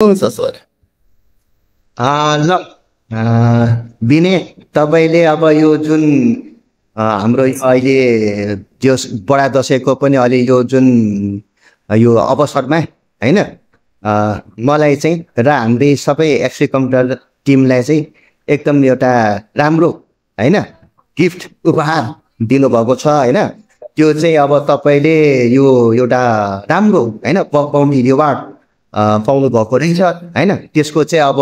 हुन्छ सर। ल बिने तपाईँले अब यो जुन हाम्रो अहिले जो बडा दसैँको पनि अलि यो जुन यो अवसरमा हैन मलाई चाहिँ र हाम्रै सबै एफसी कम्प्युटर टिमलाई चाहिँ एकदम एउटा राम्रो हैन गिफ्ट उपहार दिनुभएको छ हैन। त्यो चाहिँ अब तपाईँले यो एउटा राम्रो हैन बाउन्डी रिवार्ड पाउनु भएको रहेछ हैन। त्यसको चाहिँ अब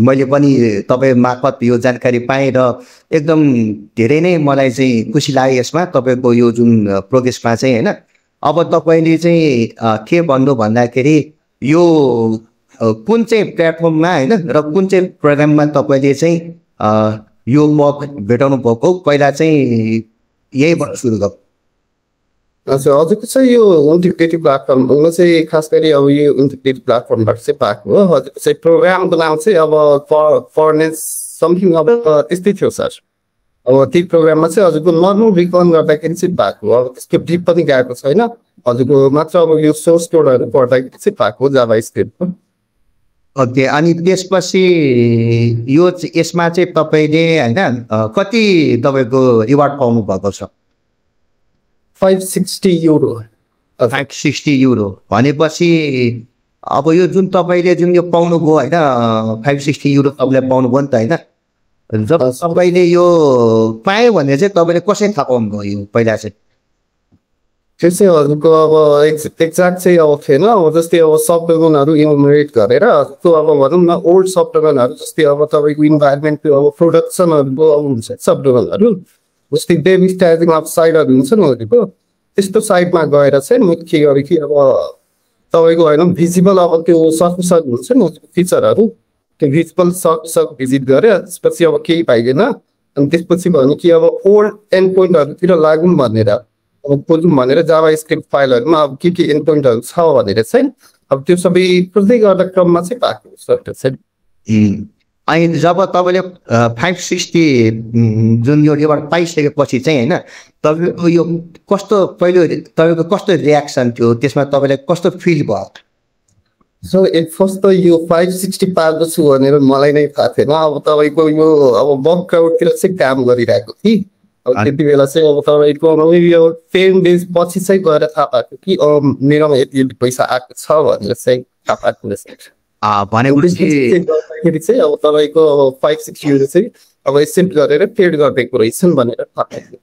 मैले पनि तपाईँ मार्फत यो जानकारी पाएँ र एकदम धेरै नै मलाई चाहिँ खुसी लाग्यो यसमा तपाईँको यो जुन प्रोग्रेसमा चाहिँ हैन। अब तपाईँले चाहिँ के भन्नु भन्दाखेरि यो कुन चाहिँ प्लेटफर्ममा हैन र कुन चाहिँ प्रोग्राममा तपाईँले चाहिँ यो मौक भेटाउनु भएको पहिला चाहिँ यहीबाट सुरु गर्नु। हजुर, हजुरको चाहिँ यो इन्टिग्रेटिभ प्लेटफर्म चाहिँ खास गरी अब यो इन्टिग्रेटिभ प्लेटफर्मबाट चाहिँ पाएको हो। हजुरको चाहिँ प्रोग्रामको नाम चाहिँ अब फर्नेस समथिङ अब त्यस्तै थियो सर। अब त्यो प्रोग्राममा चाहिँ हजुरको नर्मल रिकन गर्दाखेरि चाहिँ पाएको हो। अब त्यसको डिप पनि गएको छैन। हजुरको मात्र अब यो सोर्स कोडहरू पढ्दाखेरि चाहिँ पाएको जाभा स्क्रिप्टको। ओके, अनि त्यसपछि यो यसमा चाहिँ तपाईँले हैन कति तपाईँको रिवार्ड पाउनु भएको छ? 560 युरो। 560 युरो भनेपछि अब यो जुन तपाईँले जुन यो पाउनुभयो होइन 560 युरो तपाईँले पाउनुभयो नि त होइन। जब तपाईँले यो पायो भने चाहिँ तपाईँले कसरी थाहा पाउनुभयो यो पहिला चाहिँ? त्यो चाहिँ हजुरको अब एक्ज्याक्ट चाहिँ अब थिएन। अब जस्तै अब सफ्टवेयरहरू इनोभेट गरेर त्यो अब भनौँ न ओल्ड सफ्टवेयरहरू जस्तै अब तपाईँको इन्भाइरोमेन्टको अब प्रोडक्सनहरूको अब हुन्छ सफ्टवेयरहरू जस्तै डेभ स्ट्याटिङ अब साइडहरू हुन्छ नि हजुरको त्यस्तो साइडमा गएर चाहिँ म के गरेँ कि अब तपाईँको होइन भिजिबल अब त्यो सर्फेसहरू हुन्छ नि फिचरहरू त्यो भिजिबल सर्फेसहरू भिजिट गरेँ। त्यसपछि अब केही पाइएन अनि त्यसपछि भन्यो कि अब ओल्ड एन्ड पोइन्टहरूतिर लागौँ भनेर अब खोजौँ भनेर जाभा स्क्रिप्ट फाइलहरूमा अब के एन्ड पोइन्टहरू छ भनेर चाहिँ अब त्यो सबै खोज्दै गर्दा क्रममा चाहिँ पाएको सर त्यो चाहिँ। अनि जब तपाईँले 560 जुन यो रिवार्ड पाइसकेपछि चाहिँ होइन तपाईँको यो कस्तो पहिलो तपाईँको कस्तो रियाक्सन थियो त्यसमा तपाईँले कस्तो फिल भयो? सो एट फर्स्ट त यो 560 पाएको छु भनेर मलाई नै थाहा थिएन। अब तपाईँको यो अब बग क्राउडतिर चाहिँ काम गरिरहेको थिएँ। अब त्यति बेला चाहिँ अब तपाईँको यो 10 डेज पछि चाहिँ गएर थाहा पाएको कि मेरोमा यति पैसा आएको छ भनेर चाहिँ थाहा पाएको रहेछ। भनेपछि चाहिँ अब तपाईँको 560 युरो चाहिँ अब एक्सेप्ट गरेर पेड गरिदिएको रहेछन् भनेर थाहा पाएको।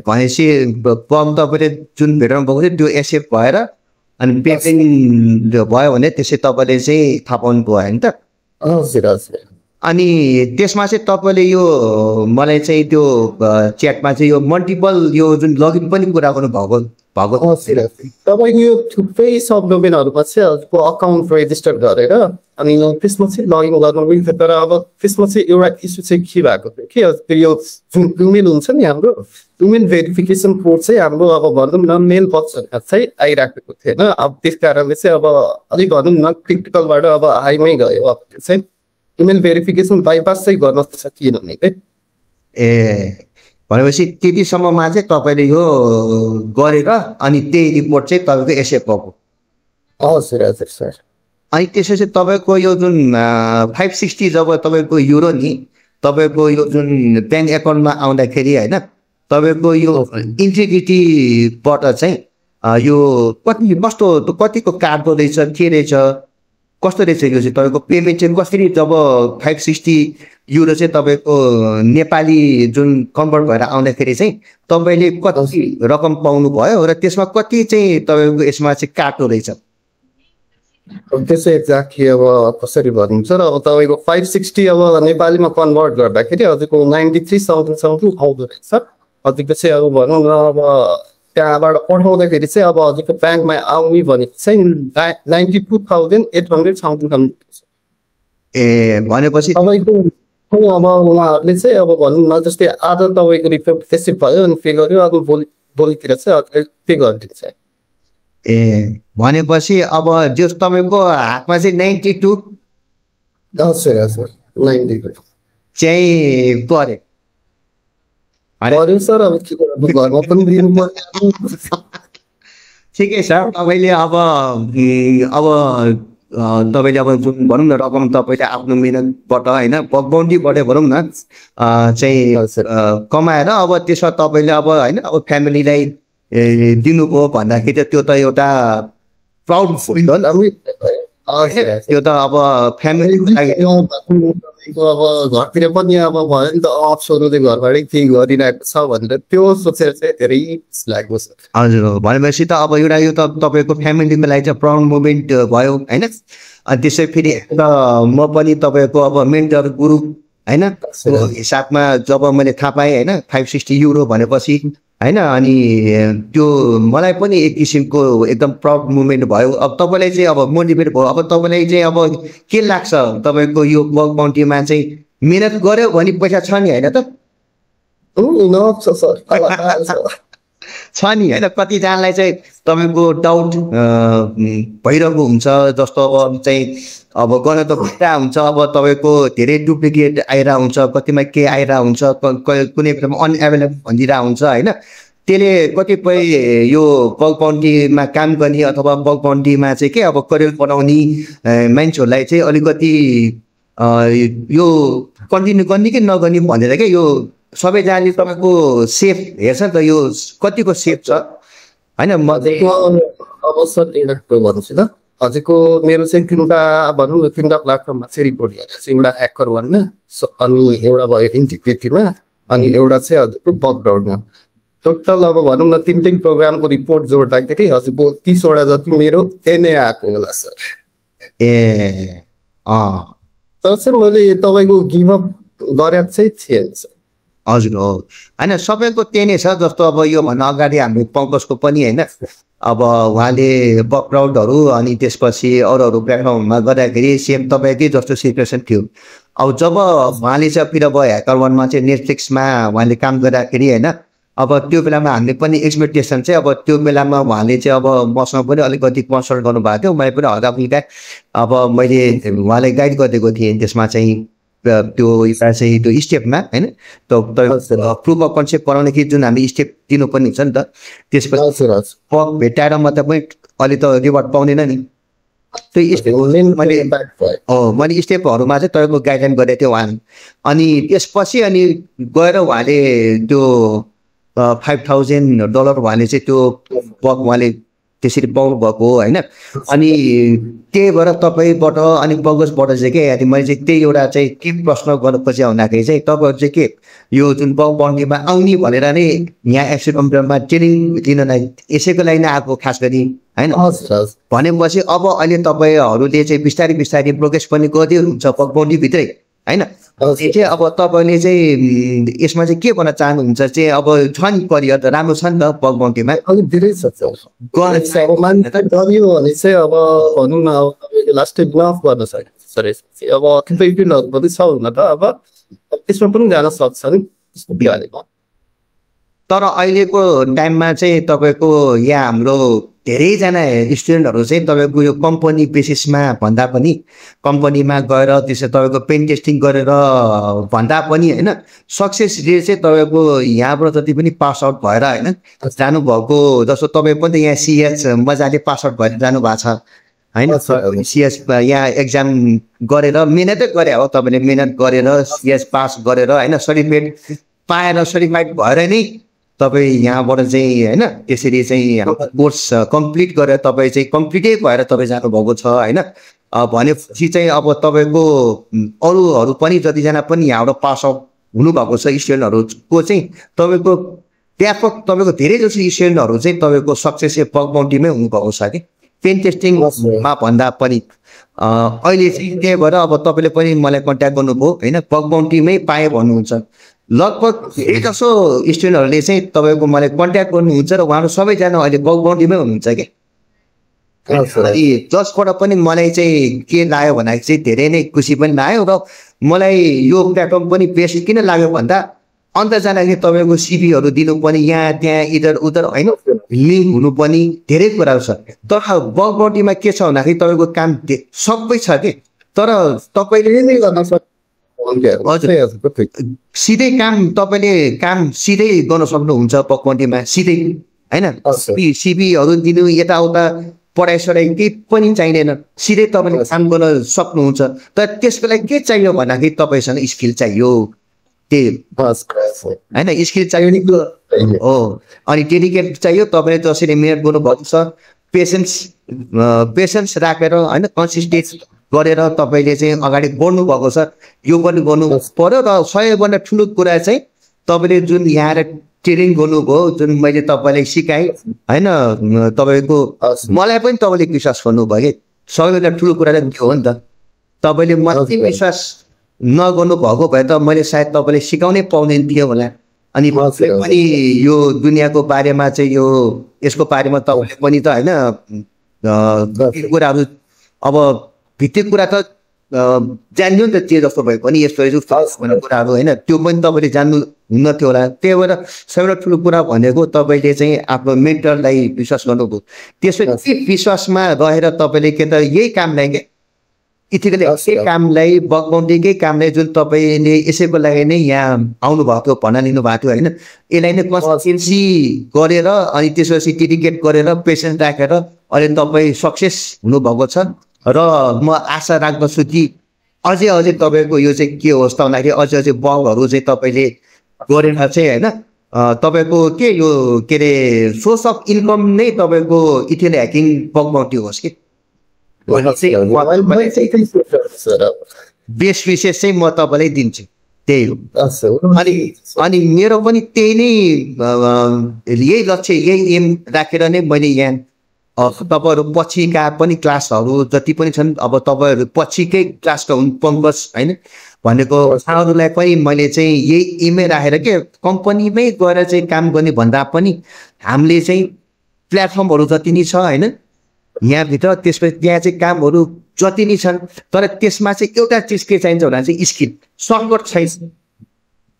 भनेपछि फर्म तपाईँले जुन भेटाउनु भएको थियो त्यो एक्सेप्ट भएर अनि पेमेन्ट भयो भने त्यसै तपाईँले चाहिँ थाहा पाउनु भयो होइन त? हजुर हजुर। अनि त्यसमा चाहिँ तपाईँले यो मलाई चाहिँ त्यो च्याटमा चाहिँ यो मल्टिपल यो जुन लगइन पनि कुरा गर्नु भएको तपाईँको यो थुप्रै सब डोमेनहरूमा चाहिँ हजुरको अकाउन्ट रेजिस्टर गरेर अनि त्यसमा चाहिँ लगइन गर्नु मिल्छ। तर अब त्यसमा चाहिँ एउटा इस्यु चाहिँ के भएको थियो कि यो जुन डोमेन हुन्छ नि हाम्रो डोमेन भेरिफिकेसन कोड चाहिँ हाम्रो अब भनौँ न मेल बक्सहरूमा चाहिँ आइराखेको थिएन। अब त्यस कारणले चाहिँ अब अलिक भनौँ न क्रिटिकलबाट अब हाईमै गयो। अब त्यो चाहिँ इमेल भेरिफिकेसन बाइपास चाहिँ गर्न सकिएन नि है। ए भनेपछि त्यतिसम्ममा चाहिँ तपाईँले यो गरेर अनि त्यही रिपोर्ट चाहिँ तपाईँको एक्सेप्ट भएको? हजुर हजुर सर। अनि त्यसपछि तपाईँको यो जुन 560 जब तपाईँको युरो नि तपाईँको यो जुन ब्याङ्क एकाउन्टमा आउँदाखेरि होइन तपाईँको यो इन्टिग्रिटीबाट चाहिँ यो कतिको काट्दो रहेछ के रहेछ कस्तो रहेछ यो चाहिँ तपाईँको पेमेन्ट चाहिँ कसरी जब 560 युरो चाहिँ तपाईँको नेपाली जुन कन्भर्ट भएर आउँदाखेरि चाहिँ तपाईँले कति रकम पाउनु भयो र त्यसमा कति चाहिँ तपाईँको यसमा चाहिँ काट्दो रहेछ? त्यो चाहिँ एक्ज्याक्टली अब कसरी भनिन्छ र अब तपाईँको 560 अब नेपालीमा कन्भर्ट गर्दाखेरि हजुरको 93,000 आउँदो रहेछ। हजुरको चाहिँ अब भनौँ न अब त्यहाँबाट पठाउँदाखेरि चाहिँ अब हजुरको ब्याङ्कमा आउने भनेको चाहिँ 92,800 समथिङ। ए भनेपछि तपाईँको अब उहाँहरूले चाहिँ अब भनौँ न जस्तै आज तपाईँको रिपोर्ट त्यसै भयो अनि पे गर्यो अब भोलितिर चाहिँ पे गरिदिन्छ। ए भनेपछि अब जो तपाईँको हातमा चाहिँ 92 हजुर हजुर 92 चाहिँ पर्यो सर। अब के गर्नु घरमा पनि दिनु पर्यो। ठिकै छ। तपाईँले अब तपाईँले अब जुन भनौँ न रकम तपाईँले आफ्नो मिहिनेतबाट होइन बाउन्डरीबाट भनौँ न चाहिँ कमाएर अब त्यसमा तपाईँले अब होइन अब फ्यामिलीलाई दिनुभयो भन्दाखेरि त त्यो त एउटा प्राउड फिल हो नि त। त्यो त अब फ्यामिलीको लागि अब घरतिर पनि अब भयो नि त अप्सहरूले घरबाटै केही गरिरहेको छ भनेर त्यो सोचेर चाहिँ धेरै लागेको छ। हजुर भनेपछि त अब एउटा यो त तपाईँको फ्यामिलीको लागि चाहिँ प्राउड मोमेन्ट भयो होइन। अनि त्यसै फेरि त म पनि तपाईँको अब मेन्टर गुरु होइन हिसाबमा जब मैले थाहा पाएँ होइन 560 युरो भनेपछि होइन अनि त्यो मलाई पनि एक किसिमको एकदम प्राउड मुमेन्ट भयो। अब तपाईँलाई चाहिँ अब मोटिभेट भयो अब तपाईँलाई चाहिँ अब के लाग्छ तपाईँको यो वर्क बाउन्टीमा चाहिँ मिहिनेत गऱ्यो भने पैसा छ नि होइन त छ नि होइन। कतिजनालाई चाहिँ तपाईँको डाउट भइरहेको हुन्छ जस्तो अब चाहिँ अब गर्न त खुट्टा हुन्छ अब तपाईँको धेरै डुप्लिकेट आइरहेको हुन्छ कतिमा के आइरहेको हुन्छ कुनै बेलामा अनएभाइलेबल भनिदिरहेको हुन्छ होइन। त्यसले कतिपय यो बग बाउन्टीमा काम गर्ने अथवा बग बाउन्टीमा चाहिँ के अब करियर बनाउने मान्छेहरूलाई चाहिँ अलिकति यो कन्टिन्यू गर्ने कि नगर्ने भनेर क्या यो सबैजनाले तपाईँको सेफ हेर्छ नि त यो कतिको सेफ छ होइन। म चाहिँ अब सर एउटा भन्नुहोस् ल हजुरको मेरो चाहिँ तिनवटा भनौँ न तिनवटा प्लेटफर्ममा चाहिँ रिपोर्ट गरेर चाहिँ एउटा एकर वानमा अनि एउटा भयो इन्टिग्रेटीमा अनि एउटा चाहिँ हजुरको बकग्राउन्डमा टोटल अब भनौँ न तिन प्रोग्रामको रिपोर्ट जोड्दाखेरि हजुरको 30वटा जति मेरो एनए आएको होला सर। ए तर चाहिँ मैले तपाईँको गिभअप गरेको चाहिँ थिएन सर। हजुर हो होइन सबैको त्यही नै छ जस्तो अब यो भन्नु अगाडि हाम्रो पङ्कजको पनि होइन अब उहाँले बकग्राउन्डहरू अनि त्यसपछि अरू प्लेटफर्ममा गर्दाखेरि सेम तपाईँकै जस्तो सिचुएसन थियो। अब जब उहाँले चाहिँ फिर अब ह्याकर वानमा चाहिँ नेटफ्लिक्समा उहाँले काम गर्दाखेरि होइन अब त्यो बेलामा हामीले पनि एक्सपेक्टेसन चाहिँ अब त्यो बेलामा उहाँले चाहिँ अब मसँग पनि अलिकति कन्सल्ट गर्नुभएको थियो मैले पनि हल्का फुल्का अब मैले उहाँलाई गाइड गरिदिएको थिएँ त्यसमा चाहिँ त्यो एउटा चाहिँ त्यो स्टेपमा होइन प्रुफ अफ कन्सेप्ट बनाउने कि जुन हामी स्टेप दिनुपर्ने हुन्छ नि त त्यसपछि पग भेटाएर मात्रै पनि अहिले त रिवार्ड पाउँदैन नि त्यो स्टेप मैले स्टेपहरूमा चाहिँ तपाईँको गाइडलाइन गरेको थिएँ उहाँले। अनि त्यसपछि अनि गएर उहाँले त्यो $5,000 उहाँले चाहिँ त्यो पग उहाँले त्यसरी पाउनु भएको हो होइन। अनि त्यही भएर तपाईँबाट अनि बगसबाट चाहिँ के अनि मैले चाहिँ त्यही एउटा चाहिँ के प्रश्न गर्न खोजेँ भन्दाखेरि चाहिँ तपाईँहरू चाहिँ के यो जुन बग बाउन्टीमा आउने भनेर नै यहाँ एक्सन कम्प्युटरमा ट्रेनिङ लिनलाई यसैको लागि नै आएको खास गरी होइन। भनेपछि अब अहिले तपाईँहरूले चाहिँ बिस्तारै बिस्तारै प्रोग्रेस पनि गर्दै हुन्छ बग बाउन्टीभित्रै होइन। चाहिँ अब तपाईँले चाहिँ यसमा चाहिँ के भन्न चाहनुहुन्छ चाहिँ अब छ नि करियर त राम्रो छ नि त बग बाउन्टीमा अलिक धेरै छ डरियो भने चाहिँ अब भनौँ न अब तपाईँले लास्ट टाइम माफ गर्न सक्छ सर अब थुप्रै फिल्डहरू पनि छ हुन त अब त्यसमा पनि जान सक्छ नि बिहारको। तर अहिलेको टाइममा चाहिँ तपाईँको यहाँ हाम्रो धेरैजना स्टुडेन्टहरू चाहिँ तपाईँको यो कम्पनी बेसिसमा भन्दा पनि कम्पनीमा गएर त्यसै तपाईँको पेन टेस्टिङ गरेर भन्दा पनि होइन सक्सेस रेट चाहिँ तपाईँको यहाँबाट जति पनि पास आउट भएर होइन जानुभएको जस्तो तपाईँ पनि त यहाँ सिएच मजाले पास आउट भएर जानुभएको छ होइन। सिएच यहाँ एक्जाम गरेर मिहिनेतै गरे हो तपाईँले मिहिनेत गरेर सिएच पास गरेर होइन सर्टिफिकेट पाएर सर्टिफाइड भएर नै तपाईँ यहाँबाट चाहिँ होइन त्यसरी चाहिँ कोर्स कम्प्लिट गरेर तपाईँ चाहिँ कम्प्लिटै भएर तपाईँ जानुभएको छ होइन। भनेपछि चाहिँ अब तपाईँको अरूहरू पनि जतिजना पनि यहाँबाट पास आउट हुनुभएको छ स्टुडेन्टहरूको चाहिँ तपाईँको व्यापक तपाईँको धेरै जस्तो स्टुडेन्टहरू चाहिँ तपाईँको सक्सेस बग बाउन्टीमै हुनुभएको छ कि पेन टेस्टिङमा भन्दा पनि अहिले चाहिँ त्यही भएर अब तपाईँले पनि मलाई कन्ट्याक्ट गर्नुभयो होइन बग बाउन्टीमै पाएँ भन्नुहुन्छ। लगभग धेरै जसो स्टुडेन्टहरूले चाहिँ तपाईँको मलाई कन्ट्याक्ट गर्नुहुन्छ र उहाँहरू सबैजना अहिले बग बाउन्टीमै हुनुहुन्छ कि जसबाट पनि मलाई चाहिँ के लाग्यो भन्दाखेरि चाहिँ धेरै नै खुसी पनि लाग्यो र मलाई यो प्लेटफर्म पनि बेस्ट किन लाग्यो भन्दा अन्तरजानलाई तपाईँको सिभीहरू दिनु पनि यहाँ त्यहाँ इधर उधर होइन लिङ्क हुनु पनि धेरै कुराहरू छ। तर बग बाउन्टीमा के छ भन्दाखेरि तपाईँको काम सबै छ कि तर तपाईँले नै गर्न सक्छ सिधै काम तपाईँले काम सिधै गर्न सक्नुहुन्छ बग बाउन्टीमा सिधै होइन सिभीहरू दिनु यताउता पढाइसढाइ केही पनि चाहिँदैन, सिधै तपाईँले काम गर्न सक्नुहुन्छ। तर त्यसको लागि के चाहियो भन्दाखेरि तपाईँसँग स्किल चाहियो, त्यही होइन, स्किल चाहियो नि हो। अनि डेडिकेट चाहियो, तपाईँले जसरी मिहिनेत गर्नुभएको छ, पेसेन्स राखेर होइन, कन्सिस्टेन्स गरेर तपाईँले चाहिँ अगाडि बढ्नु भएको छ, यो पनि गर्नु पर्यो। र सबैभन्दा ठुलो कुरा चाहिँ तपाईँले जुन यहाँ आएर ट्रेनिङ गर्नुभयो, जुन मैले तपाईँलाई सिकाएँ होइन, तपाईँको मलाई पनि तपाईँले विश्वास गर्नुभयो कि सबैभन्दा ठुलो कुरा चाहिँ त्यो हो नि त। तपाईँले मलाई विश्वास नगर्नु भएको भए त मैले सायद तपाईँले सिकाउनै पाउँदैन थियो होला। अनि पनि यो दुनियाँको बारेमा चाहिँ यसको बारेमा तपाईँले पनि त होइन कुराहरू अब भित्तिक कुरा त जान्यो नि त, जे जस्तो भयो पनि यस्तो भन्ने कुराहरू होइन, त्यो पनि तपाईँले जान्नु हुन्न थियो होला। त्यही भएर सबैभन्दा ठुलो कुरा भनेको तपाईँले चाहिँ आफ्नो मेन्टरलाई विश्वास गर्नुभयो। त्यसपछि विश्वासमा रहेर तपाईँले के त यही कामलाई के इथिकली यही कामलाई बगबन्दीकै कामलाई जुन तपाईँले यसैको लागि नै यहाँ आउनुभएको थियो भन्न लिनु भएको थियो होइन, यसलाई नै कन्सिस्टेन्सी गरेर अनि त्यसपछि डेडिकेट गरेर पेसेन्स राखेर अहिले तपाईँ सक्सेस हुनुभएको छ। र म आशा राख्दछु कि अझै तपाईँको यो चाहिँ के होस् त भन्दाखेरि अझै बगहरू चाहिँ तपाईँले गरेर चाहिँ होइन, तपाईँको के यो के अरे सोर्स अफ इन्कम नै तपाईँको इथिकल ह्याकिङ बग बाउन्टी होस् कि बेस्ट विशेष चाहिँ म तपाईँलाई दिन्छु, त्यही हो। अनि मेरो पनि त्यही नै यही लक्ष्य यही एम राखेर नै मैले यहाँ तपाईँहरू पछिका पनि क्लासहरू जति पनि छन्, अब तपाईँहरू पछिकै क्लासका हुन् पङ्कज होइन भनेको उहाँहरूलाई पनि मैले चाहिँ यही एमै राखेर के कम्पनीमै गएर चाहिँ काम गर्ने भन्दा पनि हामीले चाहिँ प्लेटफर्महरू जति नै छ होइन यहाँभित्र, त्यसपछि त्यहाँ चाहिँ कामहरू जति नै छन्, तर त्यसमा चाहिँ एउटा चिज के चाहिन्छ भन्दा चाहिँ स्किल।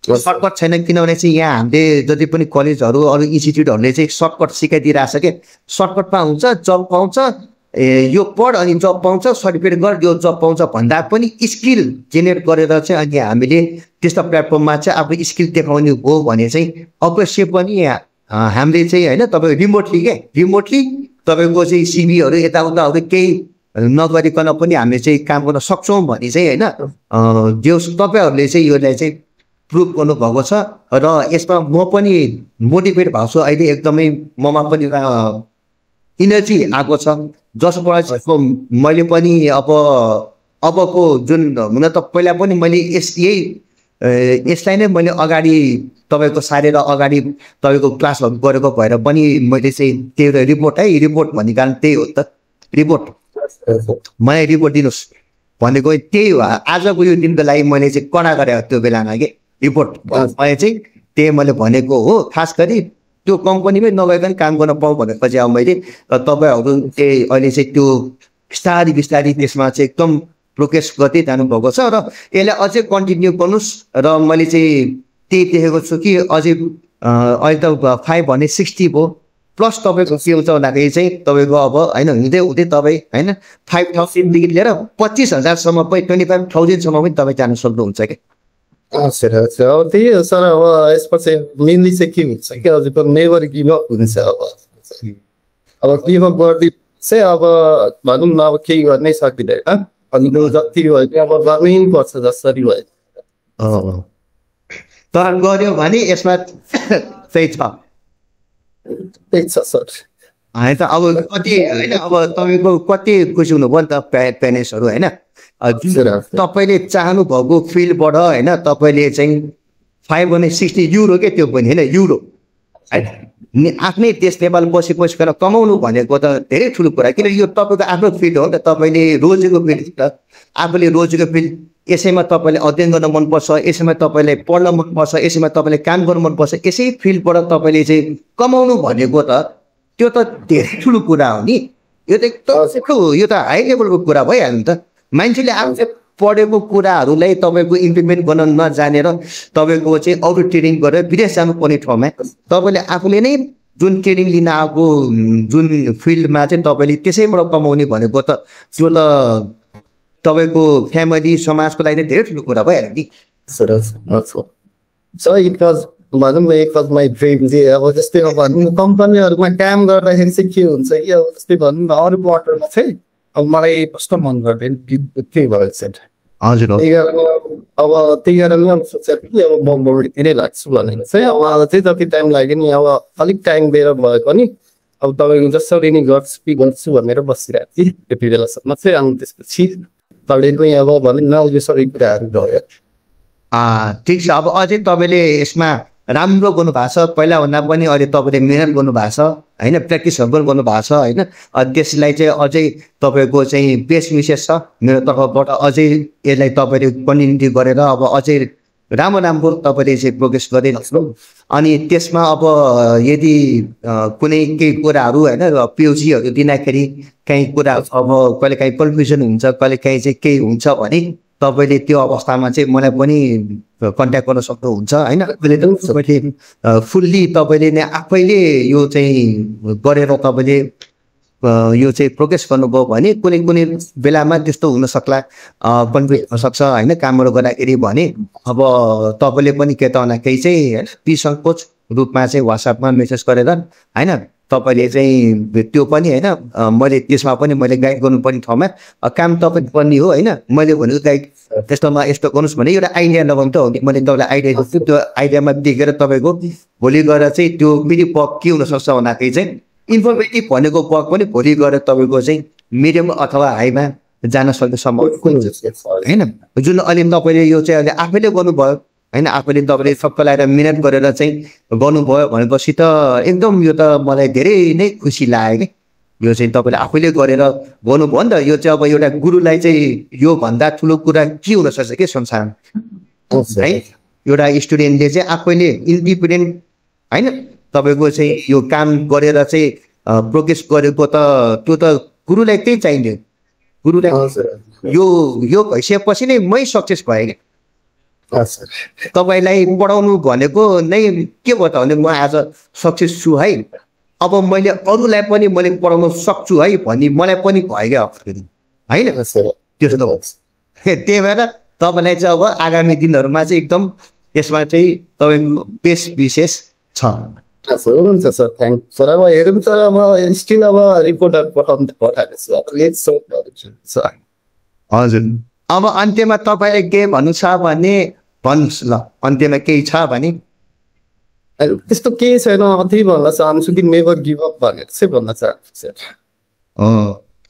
सर्टकट छैन किनभने चाहिँ यहाँ हामीले जति पनि कलेजहरू अरू इन्स्टिट्युटहरूले चाहिँ सर्टकट सिकाइदिइरहेछ क्या, सर्टकटमा हुन्छ जब पाउँछ, यो पढ अनि जब पाउँछ, सर्टिफिकेट गर यो जब पाउँछ भन्दा पनि स्किल जेनेरेट गरेर चाहिँ अनि हामीले त्यस्तो प्लेटफर्ममा चाहिँ आफ्नो स्किल देखाउने हो भने चाहिँ अवश्य पनि हामीले चाहिँ होइन तपाईँ रिमोटली तपाईँको चाहिँ सिभीहरू यताउताहरू केही नगरिकन पनि हामीले चाहिँ काम गर्न सक्छौँ भने चाहिँ होइन, जो तपाईँहरूले चाहिँ यसलाई चाहिँ प्रुभ गर्नुभएको छ। र यसमा म पनि मोटिभेट भएको छु, अहिले एकदमै ममा पनि इनर्जी आएको छ, जसबाट मैले पनि अबको जुन हुन त पहिला पनि मैले यसलाई नै मैले अगाडि तपाईँको सारेर अगाडि तपाईँको क्लासहरू गरेको भएर पनि मैले चाहिँ त्यो रिपोर्ट भन्ने कारण त्यही हो त, रिपोर्ट मलाई रिपोर्ट दिनुहोस् भनेको त्यही हो। आजको यो दिनको लागि मैले चाहिँ कडा गरेको त्यो बेलामा के रिपोर्ट मैले चाहिँ त्यही मैले भनेको हो, खास गरी त्यो कम्पनीमै नगइकन काम गर्न पाऊँ भनेपछि अब मैले तपाईँहरू चाहिँ अहिले चाहिँ त्यो बिस्तारी त्यसमा चाहिँ एकदम प्रोग्रेस गर्दै जानुभएको छ र यसलाई अझै कन्टिन्यू गर्नुहोस्। र मैले चाहिँ त्यही देखेको छु कि अझै अहिले त 5 भने 60 भयो, प्लस तपाईँको के हुन्छ भन्दाखेरि चाहिँ तपाईँको अब होइन हुँदै तपाईँ होइन 5,000देखि लिएर 25,000सम्म पनि 25,000सम्म पनि तपाईँ जान सक्नुहुन्छ क्या। अब त्यही हो सर। अब यसपछि मेनली चाहिँ के हुन्छ कि अझै पनि नेभर गिभ अप हुन्छ। अब गिभ अप गर्दै चाहिँ अब भनौँ न अब केही गर्नै सकिँदैन, अनि जति भयो अब गर्नै पर्छ जसरी भयो। तर गऱ्यो भने यसमा चाहिँ छ सर होइन त। अब कति होइन अब तपाईँको कति खुसी हुनुभयो नि त प्यारेन्ट्सहरू होइन, तपाईँले चाहनु भएको फिल्डबाट होइन तपाईँले चाहिँ 5 भने 60 युरो के त्यो पनि होइन युरो होइन आफ्नै देश नेपाल बसिकन कमाउनु भनेको त धेरै ठुलो कुरा, किन यो तपाईँको आफ्नो फिल्ड हो नि त, तपाईँले रोजेको फिल्ड, आफूले रोजेको फिल्ड, यसैमा तपाईँले अध्ययन गर्न मनपर्छ, यसैमा तपाईँलाई पढ्न मनपर्छ, यसैमा तपाईँले काम गर्नु मनपर्छ, यसै फिल्डबाट तपाईँले चाहिँ कमाउनु भनेको त त्यो त धेरै ठुलो कुरा हो नि। यो त एकदम यो त हाई लेभलको कुरा भइहाल्यो नि त। मान्छेले आफूले पढेको कुराहरूलाई तपाईँको इम्प्लिमेन्ट गर्न नजानेर तपाईँको चाहिँ अरू ट्रेनिङ गरेर विदेश जानुपर्ने ठाउँमा तपाईँले आफूले नै जुन ट्रेनिङ लिन आएको जुन फिल्डमा चाहिँ तपाईँले त्यसैबाट कमाउने भनेको त त्यो त तपाईँको फ्यामिली समाजको लागि धेरै ठुलो कुरा भइहाल्यो नि। So it was भनौँ न एक अफ माई ड्रिम चाहिँ अब जस्तै अब भनौँ न कम्पनीहरूमा काम गर्दाखेरि चाहिँ के हुन्छ कि अब जस्तै भनौँ न अरू क्वार्टरमा चाहिँ अब मलाई कस्तो मन गर्दैन त्यही भएर चाहिँ हजुर हो। त्यही कारण अब त्यही कारणले अब सोचेको कि अब म बढीतिरै लाग्छु भनेर चाहिँ अब चाहिँ जति टाइम लाग्यो नि अब अलिक टाइम दिएर भए पनि अब तपाईँको जसरी नि गर्छु भनेर बसिरहेको थिएँ त्यति बेलासम्म चाहिँ अनि त्यसपछि तपाईँले अब भनौँ न यो सबै कुराहरू भयो। ठिक छ। अब अझै तपाईँले यसमा राम्रो गर्नु भएको छ, पहिलाभन्दा पनि अहिले तपाईँले मिहिनेत गर्नु भएको छ होइन, प्र्याक्टिसहरू पनि गर्नु भएको छ होइन। त्यसलाई चाहिँ अझै तपाईँको चाहिँ बेस्ट विशेष छ मेरो तर्फबाट, अझै यसलाई तपाईँले कन्टिन्युटी गरेर अब अझै राम्रो तपाईँले चाहिँ प्रोग्रेस गरिराख्नु। अनि त्यसमा अब यदि कुनै केही कुराहरू होइन पिओसीहरू दिँदाखेरि काहीँ कुरा अब कहिले काहीँ कन्फ्युजन हुन्छ, कहिले काहीँ चाहिँ केही हुन्छ भने तपाईँले त्यो अवस्थामा चाहिँ मलाई पनि कन्ट्याक्ट गर्न सक्नुहुन्छ होइन। तपाईँले फुल्ली तपाईँले नै आफैले यो चाहिँ गरेर तपाईँले यो चाहिँ प्रोग्रेस गर्नुभयो भने कुनै बेलामा त्यस्तो हुन सक्ला, कन्फ्युज हुनसक्छ होइन कामहरू गर्दाखेरि भने अब तपाईँले पनि के त केही चाहिँ निसङ्कोच रूपमा चाहिँ वाट्सएपमा मेसेज गरेर होइन तपाईँले चाहिँ त्यो पनि होइन मैले त्यसमा पनि मैले गाइड गर्नुपर्ने ठाउँमा काम तपाईँ पर्ने हो होइन। मैले भनेको गाइड त्यस्तोमा यस्तो गर्नुहोस् भने एउटा आइडिया लगाउनु त हो कि मैले तपाईँलाई आइडिया दिन्छु, त्यो आइडियामा देखेर तपाईँको भोलि गएर चाहिँ त्यो मिडियम पक के हुनसक्छ भन्दाखेरि चाहिँ इन्फर्मेटिभ भनेको पक पनि भोलि गएर तपाईँको चाहिँ मिडियम अथवा हाईमा जान सक्ने सम्भावना होइन। जुन अहिले तपाईँले यो चाहिँ अहिले आफैले गर्नुभयो होइन, आफैले तपाईँले सबको लगाएर मिहिनेत गरेर चाहिँ गर्नुभयो भनेपछि त एकदम यो त मलाई धेरै नै खुसी लाग्यो कि यो चाहिँ तपाईँले आफैले गरेर गर्नुभयो नि त। यो चाहिँ अब एउटा गुरुलाई चाहिँ योभन्दा ठुलो कुरा के हुनसक्छ कि संसारमा है। एउटा स्टुडेन्टले चाहिँ आफैले इन्डिपेन्डेन्ट होइन तपाईँको चाहिँ यो काम गरेर चाहिँ प्रोग्रेस गरेको त त्यो त गुरुलाई त्यही चाहिन्छ। गुरुलाई यो भइसकेपछि नै मै सक्सेस भएँ कि तपाईँलाई पढाउनु भनेको नै के भयो त भने म आज सक्सेस छु है, अब मैले अरूलाई पनि मैले पढाउन सक्छु है भन्ने मलाई पनि भयो क्या होइन त्यस्तो हो। त्यही भएर तपाईँलाई चाहिँ अब आगामी दिनहरूमा चाहिँ एकदम यसमा चाहिँ तपाईँको बेस्ट विशेष छ। हुन्छ सर, थ्याङ्क सर। अब हेरौँ सर, अब स्टिल अब रिपोर्टहरू पठाएको छु। हजुर अब अन्त्यमा तपाईँले के भन्नु छ भने भन्नुहोस् ल, अन्त्यमा केही छ भने। त्यस्तो केही छैन, त्यही भन्न चाहन्छु कि नेभर गिभ अप भनेर चाहिँ भन्न चाहन्छु सर।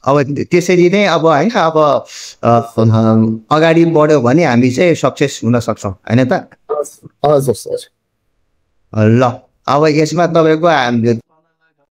अब त्यसरी नै अब होइन अब अगाडि बढ्यो भने हामी चाहिँ सक्सेस हुन सक्छौँ होइन त। हजुर सर। ल अब यसमा तपाईँको